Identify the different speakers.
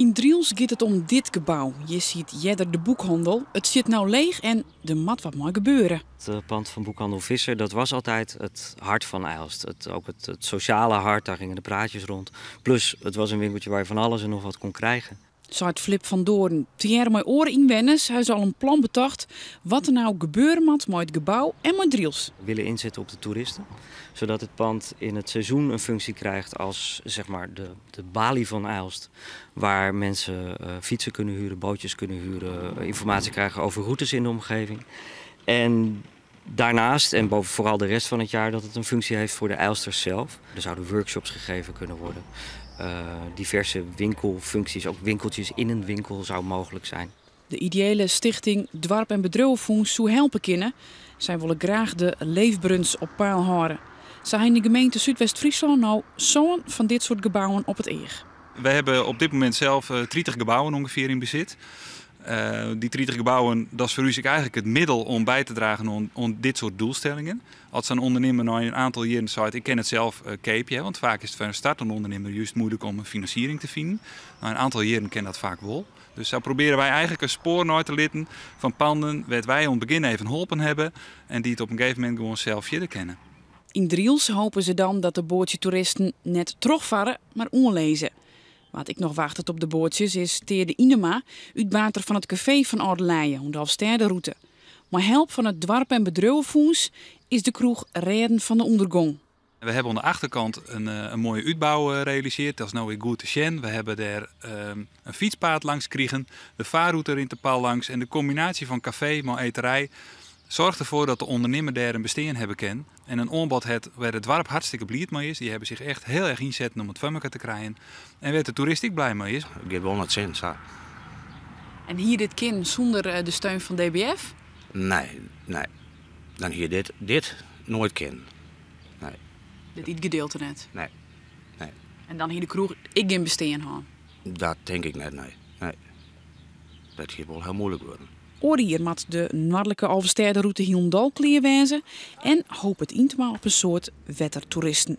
Speaker 1: Yn Drylts giet it om dit gebou. Hjir siet earder de boekhandel. It sit no leech en der moat wat mei gebeure.
Speaker 2: Het pand van boekhandel Visser, dat was altijd het hart van IJlst. Ook het sociale hart, daar gingen de praatjes rond. Plus, het was een winkeltje waar je van alles en nog wat kon krijgen.
Speaker 1: Seit Flip van Doorn. Tegearre mei oare ynwenners ha se al in plan betocht wat der no gebeure moat mei it gebou en mei Drylts.
Speaker 2: We willen inzetten op de toeristen, zodat het pand in het seizoen een functie krijgt als de balie van IJlst. Waar mensen fietsen kunnen huren, bootjes kunnen huren, informatie krijgen over routes in de omgeving. En daarnaast, en boven vooral de rest van het jaar, dat het een functie heeft voor de IJlsters zelf. Er zouden workshops gegeven kunnen worden. Diverse winkelfuncties, ook winkeltjes in een winkel zou mogelijk zijn.
Speaker 1: De ideële stichting Doarp en Bedriuwenfûns soe helpe kinne. Sy wolle graach de leefberens op peil hâlde. Sy ha yn de gemeente Súdwest-Fryslân no sân fan dit soart gebouwen op it each.
Speaker 3: We hebben op dit moment zelf 30 gebouwen ongeveer in bezit. Die 30 gebouwen, dat is voor ons eigenlijk het middel om bij te dragen om dit soort doelstellingen. Als zo'n ondernemer nou een aantal jaren zegt, ik ken het zelf keepje, hè, want vaak is het voor een startende ondernemer juist moeilijk om een financiering te vinden. Nou, een aantal jaren ken dat vaak wel. Dus zo proberen wij eigenlijk een spoor nooit te litten van panden waar wij om het begin even geholpen hebben en die het op een gegeven moment gewoon zelf verder kennen.
Speaker 1: Yn Drylts hopen se dan dat de boatsjetoeristen net trochfarre, mar oanlizze. Wa't ek noch wachtet op de boatsjes is Teerde Inema, útbater fan it kafee fan Alde Leie, oan de Alvestêderûte. Mei help fan it Doarp- en Bedriuwenfûns is de kroech rêden fan de ûndergong.
Speaker 3: We hebben aan de achterkant een mooie uitbouw gerealiseerd. Dat is nou weer goed te zien. We hebben daar een fietspaad langs gekregen, de vaarroute in de pal langs en de combinatie van café maar eterij zorgt ervoor dat de ondernemer daar een bestaan hebben kan. En een aanbod het waar het dorp hartstikke blij mee is. Die hebben zich echt heel erg inzetten om het voor elkaar te krijgen. En waar de toerist ook blij mee is.
Speaker 4: Ik heb wel wat zin, zo.
Speaker 1: En hier dit kind zonder de steun van DBF?
Speaker 4: Nee, nee. Dan hier dit nooit kind. Nee.
Speaker 1: Dit iets gedeelte net?
Speaker 4: Nee. Nee.
Speaker 1: En dan hier de kroeg ik geen bestaan hebben?
Speaker 4: Dat denk ik net, nee. Nee. Dat hier wel heel moeilijk worden.
Speaker 1: Oare jier moat de noardlike Alvestêderûte hielendal klear wêze en hopet Yntema op in soad wettertoeristen.